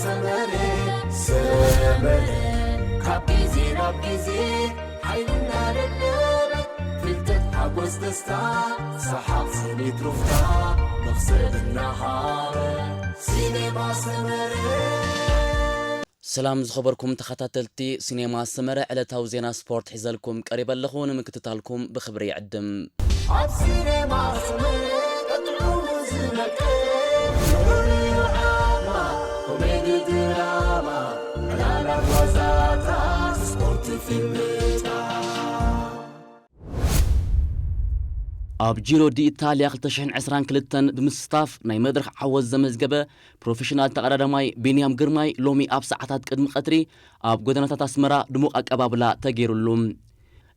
ሰመረ ሰመረ ካብ ግዜ ናብ ግዜ ሓይልና ደለበ ፍልጠት ሓጎስ ደስታ ሰሓቕ ስኒት ሩፍታ መኽሰብ እናሃረ ሲኔማ ሰመረ። ሰላም ዝኸበርኩም ተኸታተልቲ ሲኔማ ሰመረ፣ ዕለታዊ ዜና ስፖርት ሒዘልኩም ቀሪበ ኣለኹ። ንምክትታልኩም ብኽብሪ ይዕድም። ኣብ ሲኔማ ሰመረ ቀጥዑ ዝነቀ ፍቕሪ ዓማ ኮሜዲ ድራማ ዕላላት ዋዛታት ስፖርት ፊልምታት ኣብ ጂሮ ዲ ኢታልያ ክልተ ሽሕን ዕስራን ክልተን ብምስታፍ ናይ መድረኽ ዓወት ዘመዝገበ ፕሮፌሽናል ተቐዳዳማይ ቢንያም ግርማይ ሎሚ ኣብ ሰዓታት ቅድሚ ቀትሪ ኣብ ጎደናታት ኣስመራ ድሙቕ ኣቀባብላ ተገይሩሉ።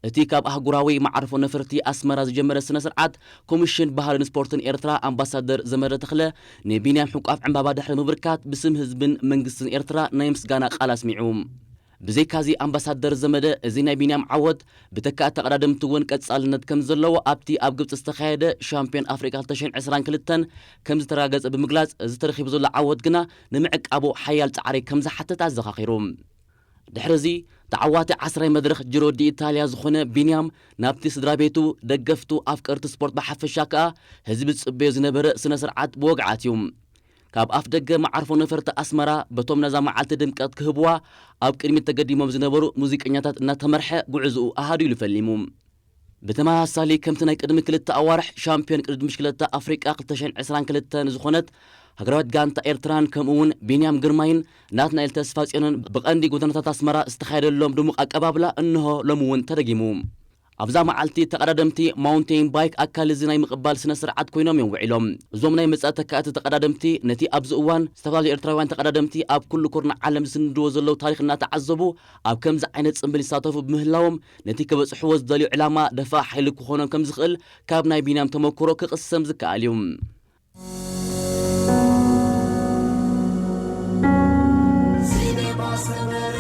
እቲ ካብ ኣህጉራዊ መዓርፎ ነፈርቲ ኣስመራ ዝጀመረ ስነ ስርዓት ኮሚሽን ባህልን ስፖርትን ኤርትራ ኣምባሳደር ዘመደ ተኽለ ንቢንያም ሕቋፍ ዕምባባ ድሕሪ ምብርካት ብስም ህዝብን መንግስትን ኤርትራ ናይ ምስጋና ቃል ኣስሚዑ። ብዘይካዚ ኣምባሳደር ዘመደ እዚ ናይ ቢንያም ዓወት ብተካእቲ ተቐዳደምቲ እውን ቀጻልነት ከም ዘለዎ ኣብቲ ኣብ ግብፂ ዝተኻየደ ሻምፒዮን ኣፍሪቃ ክልተ ሽሕን ዕስራን ክልተን ከም ዝተረጋገጸ ብምግላጽ እዚ ተረኺቡ ዘሎ ዓወት ግና ንምዕቃቡ ሓያል ጻዕሪ ከም ዝሓትት ኣዘኻኺሩ። ድሕሪ እዚ ተዓዋቲ ዓስራይ መድረኽ ጅሮ ዲ ኢታልያ ዝኾነ ቢንያም ናብቲ ስድራ ቤቱ፣ ደገፍቱ፣ ኣፍቀርቲ ስፖርት ብሓፈሻ ከኣ ህዝቢ ዝጽበዮ ዝነበረ ስነ ስርዓት ብወግዓት እዩ። ካብ ኣፍ ደገ መዓርፎ ነፈርቲ ኣስመራ በቶም ነዛ መዓልቲ ድምቀት ክህብዋ ኣብ ቅድሚት ተገዲሞም ዝነበሩ ሙዚቀኛታት እናተመርሐ ጉዕዝኡ ኣሃዱ ኢሉ ፈሊሙ። ብተመሳሳሊ ከምቲ ናይ ቅድሚ ክልተ ኣዋርሕ ሻምፒዮን ቅድድም ብሽክለታ ኣፍሪቃ ክልተ ሽሕን ዕስራን ክልተን ዝኾነት ሃገራዊት ጋንታ ኤርትራን ከምኡ እውን ቢንያም ግርማይን ናትናኤል ተስፋጽዮንን ብቐንዲ ጎደናታት ኣስመራ ዝተኻየደሎም ድሙቕ ኣቀባብላ እንሆ ሎሚ እውን ተደጊሙ። ኣብዛ መዓልቲ ተቐዳደምቲ ማውንቴን ባይክ ኣካል እዚ ናይ ምቕባል ስነ ስርዓት ኮይኖም እዮም ውዒሎም። እዞም ናይ መጻኢ ተካእቲ ተቐዳደምቲ ነቲ ኣብዚ እዋን ዝተፈላለዩ ኤርትራውያን ተቐዳደምቲ ኣብ ኩሉ ኩርናዕ ዓለም ዝስንድዎ ዘለዉ ታሪኽ እናተዓዘቡ ኣብ ከምዚ ዓይነት ጽምብል ይሳተፉ ብምህላዎም ነቲ ክበጽሕዎ ዝደልዩ ዕላማ ደፋእ ሓይሊ ክኾኖም ከም ዝኽእል ካብ ናይ ቢንያም ተመክሮ ክቕሰም ዝከኣል እዩ። ሲኔማ ሰመረ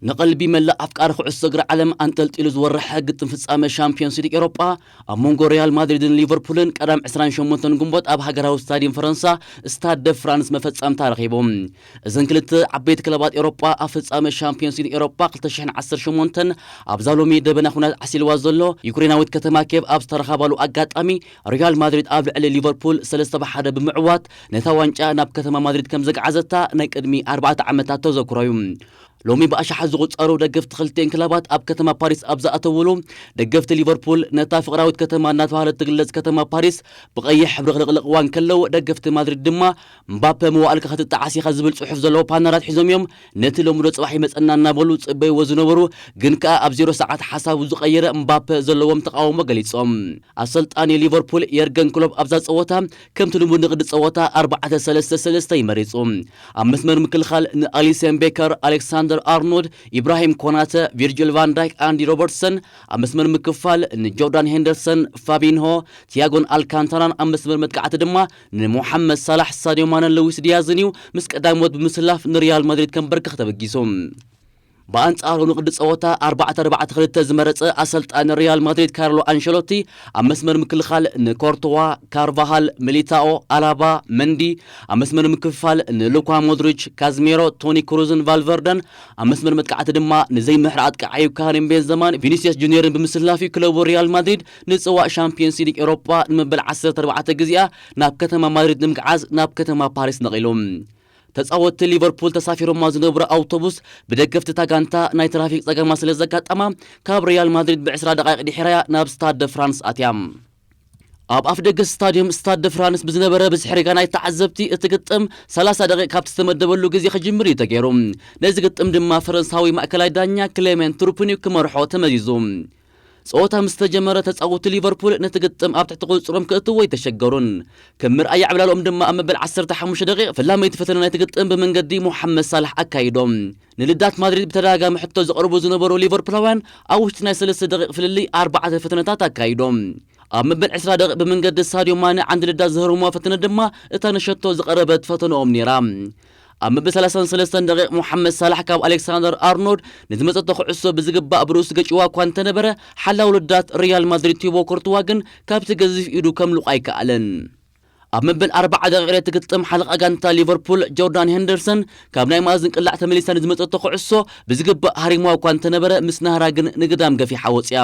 ንቐልቢ መላእ ኣፍቃሪ ኩዕሶ እግሪ ዓለም ኣንጠልጢሉ ዝወረሐ ግጥም ፍጻመ ሻምፒዮንስ ሊግ ኤሮጳ ኣብ መንጎ ሪያል ማድሪድን ሊቨርፑልን ቀዳም ዕስራን ሸሞንተን ግንቦት ኣብ ሃገራዊ ስታድየም ፈረንሳ ስታድ ደ ፍራንስ መፈጸምታ ረኺቡ። እዘን ክልተ ዓበይቲ ክለባት ኤሮጳ ኣብ ፍጻመ ሻምፒዮንስ ሊግ ኤሮጳ ክልተ ሽሕን ዓሰርተ ሸሞንተን ኣብዛ ሎሚ ደበና ኩናት ዓሲልዋ ዘሎ ዩክሬናዊት ከተማ ኬቭ ኣብ ዝተረኻባሉ ኣጋጣሚ ሪያል ማድሪድ ኣብ ልዕሊ ሊቨርፑል ሰለስተ ብ ሓደ ብምዕዋት ነታ ዋንጫ ናብ ከተማ ማድሪድ ከም ዘግዓዘታ ናይ ቅድሚ ኣርባዕተ ዓመታት ተዘክሮ እዩ። ሎሚ ብኣሽሓት ዝቑጸሩ ደገፍቲ ክልቲኤን ክለባት ኣብ ከተማ ፓሪስ ኣብ ዝኣተውሉ ደገፍቲ ሊቨርፑል ነታ ፍቕራዊት ከተማ እናተባህለት ትግለጽ ከተማ ፓሪስ ብቐይሕ ሕብሪ ክልቕልቕዋ እንከለዉ ደገፍቲ ማድሪድ ድማ ምባፔ መዋእልካ ክትጠዓስ ኢኻ ዝብል ጽሑፍ ዘለዎ ፓነራት ሒዞም እዮም ነቲ ለምዶ ጽባሕ ይመጸና እናበሉ ጽበይዎ ዝነበሩ ግን ከኣ ኣብ ዜሮ ሰዓት ሓሳቡ ዝቐየረ ምባፔ ዘለዎም ተቓውሞ ገሊጾም። ኣሰልጣኒ ሊቨርፑል የርገን ክሎፕ ኣብዛ ጸወታ ከምቲ ልሙድ ንቕዲ ጸወታ ኣርባዕተ ሰለስተ ሰለስተ እዩ መሪጹ። ኣብ መስመር ምክልኻል ንኣሊሰን ቤከር፣ ኣሌክሳንደር ኣርኖልድ፣ ኢብራሂም ኮናተ፣ ቪርጅል ቫን ዳይክ፣ ኣንዲ ሮበርትሰን፣ ኣብ መስመር ምክፋል ንጆርዳን ሄንደርሰን፣ ፋቢንሆ፣ ቲያጎን ኣልካንታራን ኣብ መስመር መጥቃዕቲ ድማ ንሞሓመድ ሳላሕ፣ ሳድዮ ማነን ሉዊስ ዲያዝን እዩ ምስ ቀዳሞት ብምስላፍ ንሪያል ማድሪድ ከንበርክኽ ተበጊሱ። ብኣንጻሩ ንቕዲ ጸወታ ኣርባዕተ ኣርባዕተ ክልተ ዝመረጸ ኣሰልጣኒ ሪያል ማድሪድ ካርሎ ኣንሸሎቲ ኣብ መስመር ምክልኻል ንኮርቶዋ፣ ካርቫሃል፣ ሚሊታኦ፣ ኣላባ፣ መንዲ፣ ኣብ መስመር ምክፍፋል ንሉካ ሞድሪች፣ ካዝሜሮ፣ ቶኒ ክሩዝን ቫልቨርደን፣ ኣብ መስመር መጥቃዕቲ ድማ ንዘይምሕር ኣጥቃዓዩ ካሪም ቤንዘማን ቪኒሲየስ ጁኒየርን ብምስላፍ እዩ ክለቡ ሪያል ማድሪድ ንጽዋእ ሻምፒዮንስ ሊግ ኤሮጳ ንመበል ዓሰርተ ኣርባዕተ ግዜኣ ናብ ከተማ ማድሪድ ንምግዓዝ ናብ ከተማ ፓሪስ ነቒሉ። ተጻወትቲ ሊቨርፑል ተሳፊሮማ ዝነበሩ ኣውቶቡስ ብደገፍቲ እታ ጋንታ ናይ ትራፊክ ጸገማት ስለ ዘጋጠማ ካብ ሪያል ማድሪድ ብዕስራ ደቓይቕ ድሒራያ ናብ ስታድ ደ ፍራንስ ኣትያ። ኣብ ኣፍደገ ስታድዮም ስታድ ደ ፍራንስ ብዝነበረ ብዝሒ ሪጋ ናይ ተዓዘብቲ እቲ ግጥም ሰላሳ ደቂቕ ካብቲ ዝተመደበሉ ግዜ ክጅምር እዩ ተገይሩ። ነዚ ግጥም ድማ ፈረንሳዊ ማእከላይ ዳኛ ክሌመንት ቱርፕን እዩ ክመርሖ ተመዚዙ። ጸወታ ምስ ተጀመረ ተጻወትቲ ሊቨርፑል ነቲ ግጥም ኣብ ትሕቲ ቁጽጽሮም ክእትዎ ኣይተሸገሩን። ከም ምርኣያ ዕብላለኦም ድማ ኣብ መበል ዓሰርተ ሓሙሽተ ደቂቕ ፈላመይቲ ፈተነ ናይቲ ግጥም ብመንገዲ ሞሓመድ ሳላሕ ኣካይዶም። ንልዳት ማድሪድ ብተደጋጋሚ ሕቶ ዘቕርቡ ዝነበሩ ሊቨርፑላውያን ኣብ ውሽጢ ናይ ሰለስተ ደቂቕ ፍልልይ ኣርባዕተ ፈተነታት ኣካይዶም። ኣብ መበል ዕስራ ደቂቕ ብመንገዲ ሳድዮ ማነ ዓንዲ ልዳት ዘህርምዋ ፈተነ ድማ እታ ንሸቶ ዝቐረበት ፈተነኦም ነይራ። ኣብ መበል ሰላሳን ሰለስተን ደቂቕ ሞሓመድ ሳላሕ ካብ ኣሌክሳንደር ኣርኖልድ ንዝመጸቶ ኩዕሶ ብዝግባእ ብርእሱ ገጭዋ እኳ እንተነበረ ሓላው ልዳት ሪያል ማድሪድ ቲቦ ኮርትዋ ግን ካብቲ ገዚፍ ኢዱ ከምልቖ ኣይከኣለን። ኣብ መበል ኣርባዓ ደቂቕ ናይቲ ግጥም ሓለቓ ጋንታ ሊቨርፑል ጆርዳን ሄንደርሰን ካብ ናይ ማእዝን ቅላዕ ተመሊሳ ንዝመጸቶ ኩዕሶ ብዝግባእ ሃሪምዋ እኳ እንተነበረ፣ ምስ ናህራ ግን ንግዳም ገፊሓ ወጺኣ።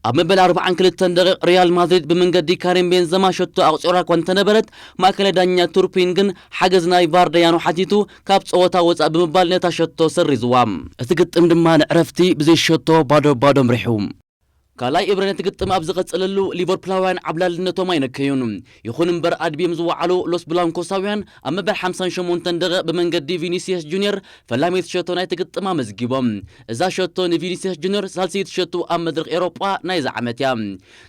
ኣብ መበል ኣርባዓን ክልተን ደቂቕ ሪያል ማድሪድ ብመንገዲ ካሪም ቤንዘማ ሸቶ ኣቑጺራ እኳ እንተነበረት፣ ማእከላይ ዳኛ ቱርፒን ግን ሓገዝ ናይ ቫር ደያኑ ሓቲቱ ካብ ጸወታ ወጻእ ብምባል ነታ ሸቶ ሰሪዝዋ። እቲ ግጥም ድማ ንዕረፍቲ ብዘይ ሸቶ ባዶ ባዶ ኣምሪሑ። ካልኣይ እብረ ነቲ ግጥም ኣብ ዝቐጸለሉ፣ ሊቨርፑላውያን ዓብላልነቶም ኣይነከዩን። ይኹን እምበር፣ ኣድብዮም ዝወዓሉ ሎስ ብላንኮሳውያን ኣብ መበል ሓምሳን ሸሞንተን ደቂቕ ብመንገዲ ቪኒሲየስ ጁኒየር ፈላመይቲ ሸቶ ናይቲ ግጥም ኣመዝጊቦም። እዛ ሸቶ ንቪኒሲየስ ጁኒየር ሳልሰይቲ ሸቶ ኣብ መድረኽ ኤሮጳ ናይዚ ዓመት እያ።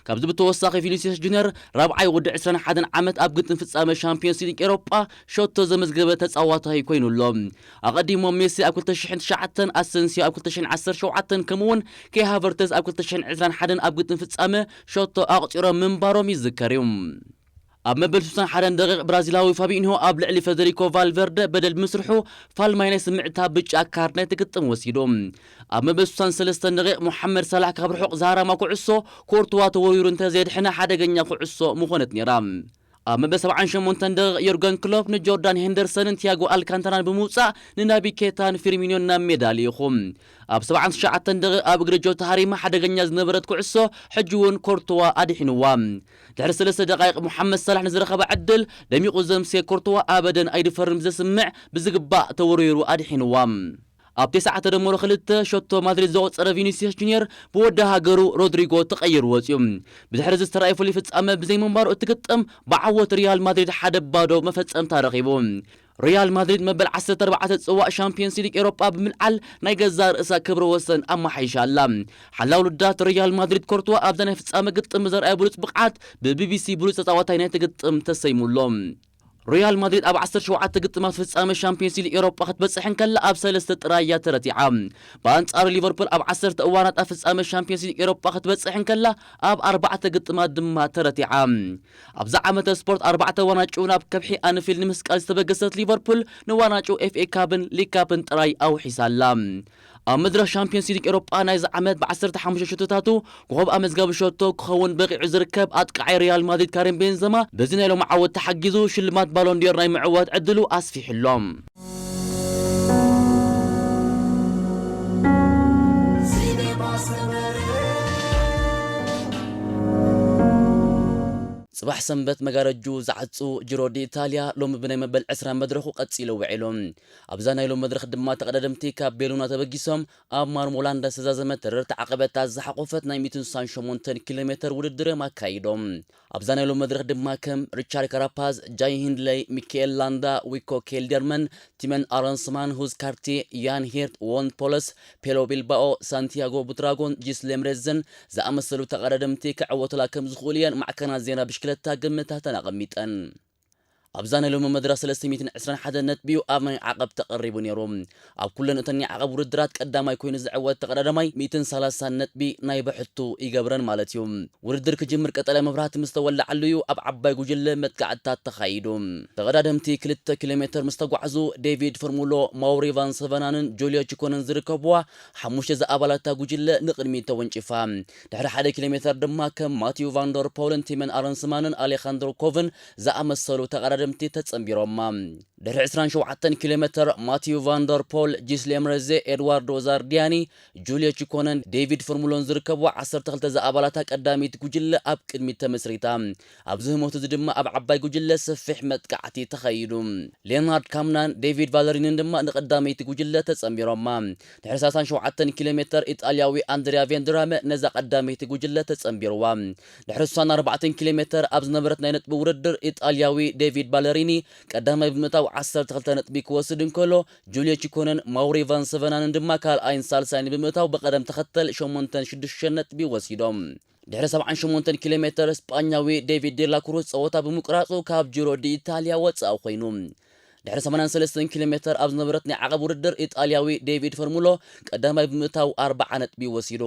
ካብዚ ብተወሳኺ፣ ቪኒሲየስ ጁኒየር ራብዓይ ወዲ ዕስራን ሓደን ዓመት ኣብ ግጥም ፍጻመ ሻምፒዮንስ ሊግ ኤሮጳ ሸቶ ዘመዝገበ ተጻዋታይ ኮይኑ ኣሎ። ኣቐዲሞም ሜሲ ኣብ ክልተ ሽሕን ትሽዓተን፣ ኣሰንሲዮ ኣብ ክልተ ሽሕን ዓሰርተ ሸውዓተን፣ ከምኡ'ውን ኬይ ሃቨርተዝ ኣብ ክልተ ሽሕን ዕስራን ሓደን ኣብ ግጥም ፍጻመ ሸቶ ኣቑጺሮም ምንባሮም ይዝከር እዩ። ኣብ መበል ሱሳን ሓደን ደቂቕ ብራዚላዊ ፋቢኒሆ ኣብ ልዕሊ ፈደሪኮ ቫልቨርደ በደል ብምስርሑ ፋልማይ ናይ ስምዕታ ብጫ ካርድ ናይቲ ግጥም ወሲዱ። ኣብ መበል ሱሳን ሰለስተን ደቂቕ ሞሓመድ ሳላሕ ካብ ርሑቕ ዝሃረማ ኩዕሶ ኮርቱዋ ተወሪሩ እንተዘየድሕነ ሓደገኛ ኩዕሶ ምኾነት ነይራ። ኣብ መበል ሰብዓን ሸሞንተን ደቂቕ ዮርገን ክሎፕ ንጆርዳን ሄንደርሰንን ቲያጎ ኣልካንታራን ብምውጻእ ንናቢ ኬታን ፊርሚኒዮን ናብ ሜዳ ልኢኹ። ኣብ ሰብዓን ትሽዓተን ደቂቕ ኣብ እግሪ ጆታ ሃሪማ ሓደገኛ ዝነበረት ኩዕሶ ሕጂ እውን ኮርቱዋ ኣድሒንዋ። ድሕሪ ሰለስተ ደቃይቕ ሞሓመድ ሳላሕ ንዝረኸባ ዕድል ደሚቑ ዘምስየ ኮርቱዋ ኣበደን ኣይድፈርን ብዘስምዕ ብዝግባእ ተወሪሩ ኣድሒንዋ። ኣብ ተስዓተ ደመሮ ክልተ ሸቶ ማድሪድ ዘቑጸረ ቪኒሲየስ ጁኒየር ብወዲ ሃገሩ ሮድሪጎ ተቐይሩ ወጺኡ። ብድሕሪ እዚ ዝተራእየ ፍሉይ ፍጻመ ብዘይምንባሩ እቲ ግጥም ብዓወት ሪያል ማድሪድ ሓደ ባዶ መፈጸምታ ረኺቡ። ሪያል ማድሪድ መበል ዓሰርተ ኣርባዕተ ጽዋእ ሻምፒዮንስ ሊግ ኤሮጳ ብምልዓል ናይ ገዛእ ርእሳ ክብረ ወሰን ኣመሓይሻ ኣላ። ሓላው ልዳት ሪያል ማድሪድ ኮርቱዋ ኣብዛ ናይ ፍጻመ ግጥም ብዘርኣዮ ብሉጽ ብቕዓት ብቢቢሲ ብሉጽ ተጻዋታይ ናይቲ ግጥም ተሰይሙ ኣሎ። ሪያል ማድሪድ ኣብ ዓሰርተ ሸውዓተ ግጥማት ፍጻመ ሻምፒዮንስ ሊግ ኤሮጳ ክትበጽሕ እንከላ ኣብ ሰለስተ ጥራይ እያ ተረቲዓ። ብኣንጻሩ ሊቨርፑል ኣብ ዓሰርተ እዋናት ኣብ ፍጻመ ሻምፒዮንስ ሊግ ኤሮጳ ክትበጽሕ እንከላ ኣብ ኣርባዕተ ግጥማት ድማ ተረቲዓ። ኣብዛ ዓመተ ስፖርት ኣርባዕተ ዋንጫ ናብ ከብሒ ኣንፊልድ ንምስቃል ዝተበገሰት ሊቨርፑል ንዋንጫ ኤፍኤ ካፕን ሊግ ካፕን ጥራይ ኣውሒሳ ኣላ። ኣብ መድረኽ ሻምፒዮንስ ሊግ ኤሮጳ ናይዚ ዓመት ብዓሰርተ ሓሙሽተ ሸቶታቱ ኮኸብ ኣመዝጋቢ ሸቶ ክኸውን በቒዑ ዝርከብ ኣጥቃዓይ ሪያል ማድሪድ ካሪም ቤንዘማ በዚ ናይ ሎሚ ዓወት ተሓጊዙ ሽልማት ባሎንዲዮር ናይ ምዕዋት ዕድሉ ኣስፊሑ ኣሎ። ጽባሕ ሰንበት መጋረጁ ዝዓጹ ጂሮ ዲ ኢታልያ ሎሚ ብናይ መበል ዕስራ መድረኹ ቀጺሉ ውዒሉ። ኣብዛ ናይ ሎሚ መድረኽ ድማ ተቐዳደምቲ ካብ ቤሉና ተበጊሶም ኣብ ማርሞላንዳ ዝተዛዘመ ተረርቲ ዓቐበት ዝሓቖፈት ናይ ሚእትን ስሳን ሸሞንተን ኪሎ ሜተር ውድድር እዮም ኣካይዶም። ኣብዛ ናይ ሎሚ መድረኽ ድማ ከም ሪቻርድ ካራፓዝ፣ ጃይ ሂንድለይ፣ ሚካኤል ላንዳ፣ ዊኮ ኬልደርመን፣ ቲመን ኣረንስማን፣ ሁዝ ካርቴ፣ ያን ሄርት፣ ዎን ፖለስ፣ ፔሎ ቢልባኦ፣ ሳንቲያጎ ቡትራጎን ጂስሌም ሬዝን ዝኣመሰሉ ተቐዳደምቲ ክዕወቱላ ከም ዝኽእሉ እየን ማዕከናት ዜና ብሽክለታ ግምታተን ኣቐሚጠን። ኣብዛ ናይ ሎሚ መድረኽ ሰለስተ ሚእትን ዕስራን ሓደን ነጥቢ እዩ ኣብ ናይ ዓቐብ ተቐሪቡ ነይሩ። ኣብ ኩለን እተን ናይ ዓቐብ ውድድራት ቀዳማይ ኮይኑ ዝዕወት ተቐዳዳማይ ሚእትን ሰላሳን ነጥቢ ናይ ብሕቱ ይገብረን ማለት እዩ። ውድድር ክጅምር ቀጠልያ መብራህቲ ምስ ተወልዓሉ እዩ ኣብ ዓባይ ጉጅለ መጥቃዕትታት ተኻይዱ። ተቐዳደምቲ ክልተ ኪሎ ሜተር ምስ ተጓዕዙ ዴቪድ ፎርሙሎ፣ ማውሪ ቫን ሰቨናንን ጁልዮ ቺኮንን ዝርከብዋ ሓሙሽተ ዝኣባላታ ጉጅለ ንቕድሚት ተወንጭፋ። ድሕሪ ሓደ ኪሎ ሜተር ድማ ከም ማቲዩ ቫንደር ፖልን ቲመን ኣረንስማንን ኣሌኻንድሮ ኮቭን ዝኣመሰሉ ተቐዳደምቲ ተጸንቢሮማ። ድሕሪ ዕስራን ሸውዓተን ኪሎ ሜተር ማቲዩ ቫንደር ፖል፣ ጂስሌም ረዜ፣ ኤድዋርዶ ዛርዲያኒ፣ ጁልዮ ቺኮነን ዴቪድ ፎርሙሎን ዝርከብዋ ዓሰርተ ክልተ ዝኣባላታ ቀዳመይቲ ጉጅለ ኣብ ቅድሚት ተመስሪታ። ኣብዚ ህሞት እዚ ድማ ኣብ ዓባይ ጉጅለ ሰፊሕ መጥቃዕቲ ተኻይዱ። ሌናርድ ካምናን ዴቪድ ቫለሪንን ድማ ንቐዳመይቲ ጉጅለ ተጸንቢሮማ። ድሕሪ ሰላሳን ሸውዓተን ኪሎ ሜተር ኢጣልያዊ ኣንድሪያ ቬንድራመ ነዛ ቀዳመይቲ ጉጅለ ተጸንቢርዋ። ድሕሪ ስሳን ኣርባዕተን ኪሎ ሜተር ኣብ ዝነበረት ናይ ነጥቢ ውድድር ኢጣልያዊ ዴቪድ ቫለሪኒ ቀዳማይ ብምእታው ዓሰርተ ክልተ ነጥቢ ክወስድ እንከሎ፣ ጁልዮ ቺኮነን ማውሪ ቫን ሰቨናንን ድማ ካልኣይን ሳልሳይን ብምእታው ብቐደም ተኸተል ሸሞንተን ሽዱሽተን ነጥቢ ወሲዶም። ድሕሪ ሰብዓን ሸሞንተን ኪሎ ሜተር ስጳኛዊ ዴቪድ ዴላ ክሩዝ ጸወታ ብምቁራጹ ካብ ጂሮ ዲ ኢታልያ ወጻኢ ኮይኑ። ድሕሪ ሰማንያን ሰለስተን ኪሎ ሜተር ኣብ ዝነበረት ናይ ዓቐብ ውድድር ኢጣልያዊ ዴቪድ ፎርሙሎ ቀዳማይ ብምእታው ኣርብዓ ነጥቢ ወሲዱ።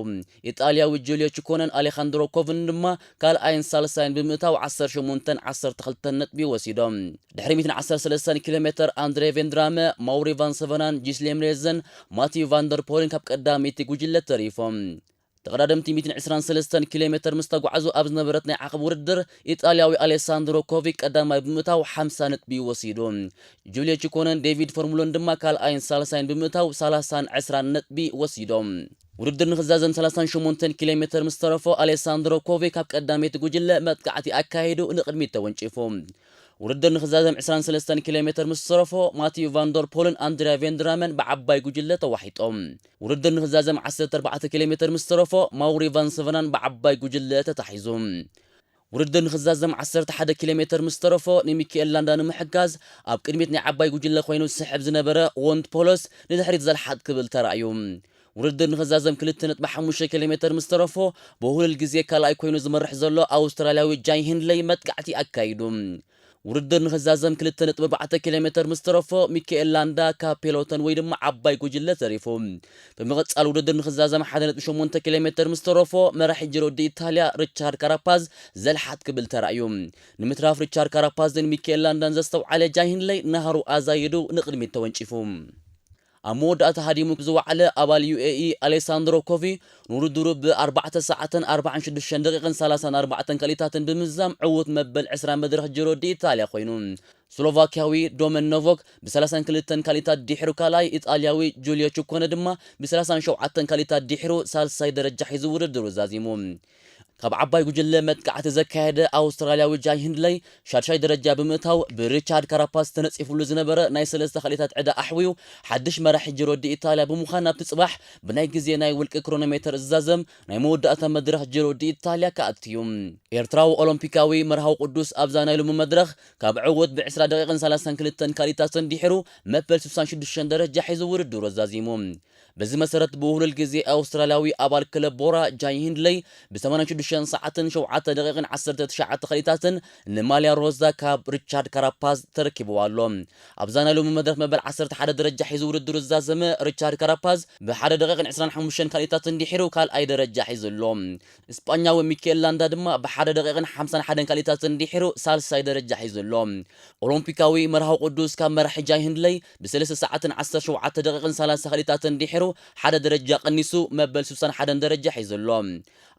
ኢጣልያዊ ጁልዮ ቺኮነን ኣሌኻንድሮ ኮቭን ድማ ካልኣይን ሳልሳይን ብምእታው ዓሰርተ ሸሞንተን ዓሰርተ ክልተን ነጥቢ ወሲዶም። ድሕሪ ሚእትን ዓሰርተ ሰለስተን ኪሎ ሜተር ኣንድሬ ቬንድራመ፣ ማውሪ ቫን ሰቨናን ጂስሌም ሬዘን ማቲዩ ቫንደር ፖልን ካብ ቀዳመይቲ ጉጅለ ተሪፎም። ተቐዳደምቲ ሚእትን ዕስራን ሰለስተን ኪሎ ሜተር ምስ ተጓዕዙ ኣብ ዝነበረት ናይ ዓቐብ ውድድር፣ ኢጣልያዊ ኣሌሳንድሮ ኮቪ ቀዳማይ ብምእታው ሓምሳ ነጥቢ ወሲዱ። ጁልዮ ቺኮነን ዴቪድ ፎርሙሎን ድማ ካልኣይን ሳልሳይን ብምእታው ሰላሳን ዕስራን ነጥቢ ወሲዶም። ውድድር ንኽዛዘም ሰላሳን ሸሞንተን ኪሎ ሜተር ምስ ተረፎ፣ ኣሌሳንድሮ ኮቪ ካብ ቀዳመይቲ ጉጅለ መጥቃዕቲ ኣካይዱ ንቕድሚት ተወንጪፉ። ውድድር ንኽዛዘም ዕስራን ሰለስተን ኪሎ ሜተር ምስ ተረፎ፣ ማቲዩ ቫንደር ፖልን ኣንድሪያ ቬንድራመን ብዓባይ ጉጅለ ተዋሒጦም። ውድድር ንኽዛዘም ዓሰርተ ኣርባዕተ ኪሎ ሜተር ምስ ተረፎ፣ ማውሪ ቫን ሰቨናን ብዓባይ ጉጅለ ተታሒዙ። ውድድር ንኽዛዘም ዓሰርተ ሓደ ኪሎ ሜተር ምስ ተረፎ፣ ንሚካኤል ላንዳ ንምሕጋዝ ኣብ ቅድሚት ናይ ዓባይ ጉጅለ ኮይኑ ዝስሕብ ዝነበረ ወንት ፖሎስ ንድሕሪት ዘልሓጥ ክብል ተራእዩ። ውድድር ንኽዛዘም ክልተ ነጥቢ ሓሙሽተ ኪሎ ሜተር ምስ ተረፎ፣ ብውህሉል ግዜ ካልኣይ ኮይኑ ዝመርሕ ዘሎ ኣውስትራልያዊ ጃይ ሂንድለይ መጥቃዕቲ ኣካይዱ። ውድድር ንኽዛዘም ክልተ ነጥቢ ኣርባዕተ ኪሎ ሜተር ምስ ተረፎ፣ ሚካኤል ላንዳ ካብ ፔሎተን ወይ ድማ ዓባይ ጉጅለ ተሪፉ። ብምቕጻል ውድድር ንኽዛዘም ሓደ ነጥቢ ሸሞንተ ኪሎ ሜተር ምስ ተረፎ፣ መራሒ ጂሮ ዲ ኢታልያ ሪቻርድ ካራፓዝ ዘልሓጥ ክብል ተራእዩ። ንምትራፍ ሪቻርድ ካራፓዝን ሚካኤል ላንዳን ዘስተውዓለ ጃይ ሂንድለይ ናህሩ ኣዛይዱ ንቕድሚት ተወንጪፉ። ኣብ መወዳእታ ሃዲሙ ዝወዓለ ኣባል ዩ ኤ ኢ ኣሌሳንድሮ ኮቪ፣ ንውድድሩ ብ ኣርባዕተ ሰዓትን ኣርባዓን ሽዱሽተን ደቂቕን ሰላሳን ኣርባዕተን ከሊታትን ብምዝዛም ዕዉት መበል ዕስራ መድረኽ ጂሮ ዲ ኢታልያ ኮይኑ። ስሎቫክያዊ ዶመን ኖቮክ ብ ሰላሳን ክልተን ከሊታት ድሒሩ ካልኣይ፣ ኢጣልያዊ ጁልዮ ቹኮነ ድማ ብ ሰላሳን ሸውዓተን ከሊታት ድሒሩ ሳልሳይ ደረጃ ሒዙ ውድድሩ ዛዚሙ። ካብ ዓባይ ጉጅለ መጥቃዕቲ ዘካየደ ኣውስትራልያዊ ጃይ ሂንድለይ ሻድሻይ ደረጃ ብምእታው፣ ብሪቻርድ ካራፓስ ተነጺፉሉ ዝነበረ ናይ ሰለስተ ከሊታት ዕዳ ኣሕውዩ፣ ሓድሽ መራሒ ጂሮ ዲ ኢታልያ ብምዃን፣ ኣብቲ ጽባሕ ብናይ ግዜ ናይ ውልቂ ክሮኖሜተር ዝዛዘም ናይ መወዳእታ መድረኽ ጂሮ ዲ ኢታልያ ክኣቱ እዩ። ኤርትራዊ ኦሎምፒካዊ መርሃዊ ቅዱስ ኣብዛ ናይ ሎሚ መድረኽ ካብ ዕዉት ብ ዕስራ ደቂቕን ሰላሳን ክልተን ከሊታትን ድሒሩ መበል ስሳን ሽዱሽተን ደረጃ ሒዙ ውድድሩ ኣዛዚሙ። በዚ መሰረት ብውህሉል ግዜ ኣውስትራልያዊ ኣባል ክለብ ቦራ ጃይ ሂንድለይ ብ ሰማንያን ሽዱሽተን ሰዓትን ሸውዓተ ደቂቕን ዓሰርተ ትሽዓተ ከሊታትን ንማልያ ሮዛ ካብ ሪቻርድ ካራፓዝ ተረኪብዋ ኣሎ። ኣብዛ ናይ ሎሚ መድረኽ መበል ዓሰርተ ሓደ ደረጃ ሒዙ ውድድሩ ዝዛዘመ ሪቻርድ ካራፓዝ ብሓደ ደቂቕን ዕስራን ሓሙሽተን ከሊታትን ድሒሩ ካልኣይ ደረጃ ሒዙ ኣሎ። ስጳኛዊ ሚኬል ላንዳ ድማ ብሓደ ደቂቕን ሓምሳን ሓደን ከሊታትን ድሒሩ ሳልሳይ ደረጃ ሒዙ ኣሎ። ኦሎምፒካዊ መርሃዊ ቅዱስ ካብ መራሒ ጃይ ሂንድለይ ብሰለስተ ሰዓትን ዓሰርተ ሸውዓተ ደቂቕን ሰላሳ ከሊታትን ድሒሩ ሓደ ደረጃ ቀኒሱ መበል ስሳን ሓደን ደረጃ ሒዙ ኣሎ።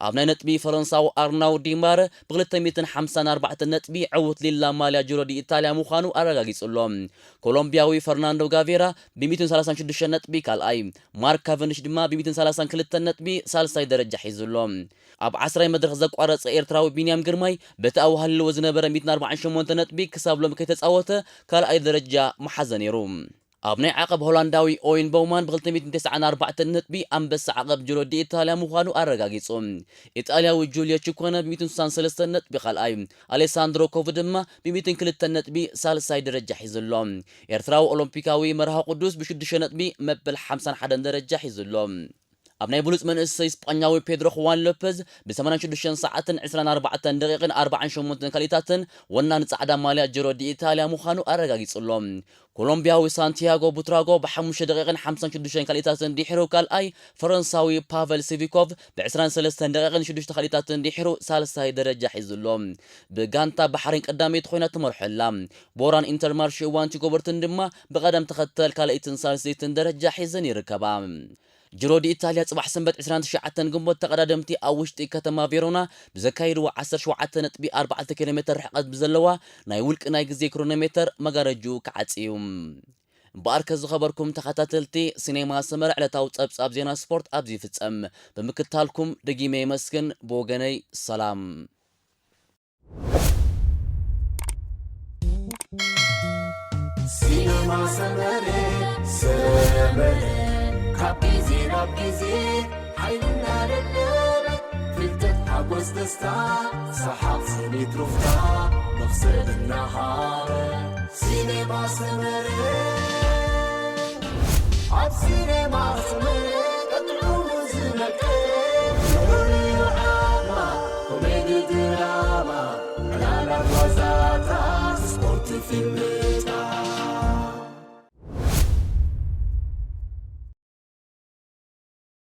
ኣብ ናይ ነጥቢ ፈረንሳዊ ኣርናው ዲማር ብ ክልተ ሚእትን ሓምሳን ኣርባዕተን ነጥቢ ዕዉት ሊላ ማልያ ጅሮ ዲ ኢታልያ ምዃኑ ኣረጋጊጹ ኣሎ። ኮሎምቢያዊ ፈርናንዶ ጋቬራ ብ ሚእትን ሰላሳን ሽዱሽተን ነጥቢ ካልኣይ፣ ማርክ ካቨንዲሽ ድማ ብ ሚእትን ሰላሳን ክልተን ነጥቢ ሳልሳይ ደረጃ ሒዙ ኣሎ። ኣብ ዓስራይ መድረኽ ዘቋረጸ ኤርትራዊ ቢንያም ግርማይ በቲ ኣዋህልልዎ ዝነበረ ሚእትን ኣርባዓን ሸሞንተ ነጥቢ ክሳብ ሎሚ ከይተጻወተ ካልኣይ ደረጃ መሓዘ ነይሩ። ኣብ ናይ ዓቐብ ሆላንዳዊ ኦይን ቦውማን ብ ክልተ ሚእትን ተስዓን ኣርባዕተን ነጥቢ ኣንበሳ ዓቐብ ጅሮ ዲ ኢታልያ ምዃኑ ኣረጋጊጹ። ኢጣልያዊ ጁልዮ ቺኮነ ብ ሚእትን ስሳን ሰለስተን ነጥቢ ካልኣይ፣ ኣሌሳንድሮ ኮቭ ድማ ብ ሚእትን ክልተን ነጥቢ ሳልሳይ ደረጃ ሒዙ ኣሎ። ኤርትራዊ ኦሎምፒካዊ መርሃ ቅዱስ ብሽዱሽተ ነጥቢ መበል ሓምሳን ሓደን ደረጃ ሒዙ ኣሎ። ኣብ ናይ ብሉጽ መንእሰይ ስጳኛዊ ፔድሮ ክዋን ሎፐዝ ብ ሰማንያን ሽዱሽተን ሰዓትን ዕስራን ኣርባዕተን ደቂቕን ኣርባዓን ሸሞንተን ከሊታትን ወናኒ ጻዕዳ ማልያ ጅሮ ዲ ኢታልያ ምዃኑ ኣረጋጊጹ ኣሎ። ኮሎምቢያዊ ሳንቲያጎ ቡትራጎ ብሓሙሽተ ደቂቕን ሓምሳን ሽዱሽተን ከሊታትን ድሒሩ ካልኣይ፣ ፈረንሳዊ ፓቨል ሲቪኮቭ ብዕስራን ሰለስተን ደቂቕን ሽዱሽተ ከሊታትን ድሒሩ ሳልሳይ ደረጃ ሒዙ ኣሎ። ብጋንታ ባሕሪን ቀዳመይቲ ኮይና ትመርሖ ኣላ። ቦራን ኢንተርማርሽ ዋንቲ ጎበርትን ድማ ብቐደም ተኸተል ካልኣይትን ሳልሰይትን ደረጃ ሒዘን ይርከባ። ጅሮ ዲ ኢታልያ ጽባሕ ሰንበት ዕስራን ትሽዓተን ግንቦት ተቐዳደምቲ ኣብ ውሽጢ ከተማ ቬሮና ብዘካይድዎ ዓሰርተ ሸውዓተ ነጥቢ ኣርባዕተ ኪሎ ሜተር ርሕቀት ብዘለዋ ናይ ውልቂ ናይ ግዜ ክሮኖሜተር መጋረጅኡ ክዓጽ እዩ። እምበኣርከ ዝኸበርኩም ተኸታተልቲ ሲኔማ ሰመረ ዕለታዊ ጸብጻብ ዜና ስፖርት ኣብዚ ይፍጸም። ብምክታልኩም ደጊመ የመስግን። ብወገነይ ሰላም። ሲነማ ሰመረ ሰመረ ካብ ግዜ ናብ ግዜ ሓይልና ደለበ ፍልጠት ሓጎስ ደስታ ሰሓቕ ስኒት ሩፍታ መኽሰብ እናሃበ ሲነማ ሰመረ ኣብ ሲነማ ሰመረ ቀጥዑ ዝነቀ ፍቕሪ ዓማ ኮሜዲ ድራማ ዕላላት ዋዛታት ስፖርት ፊልም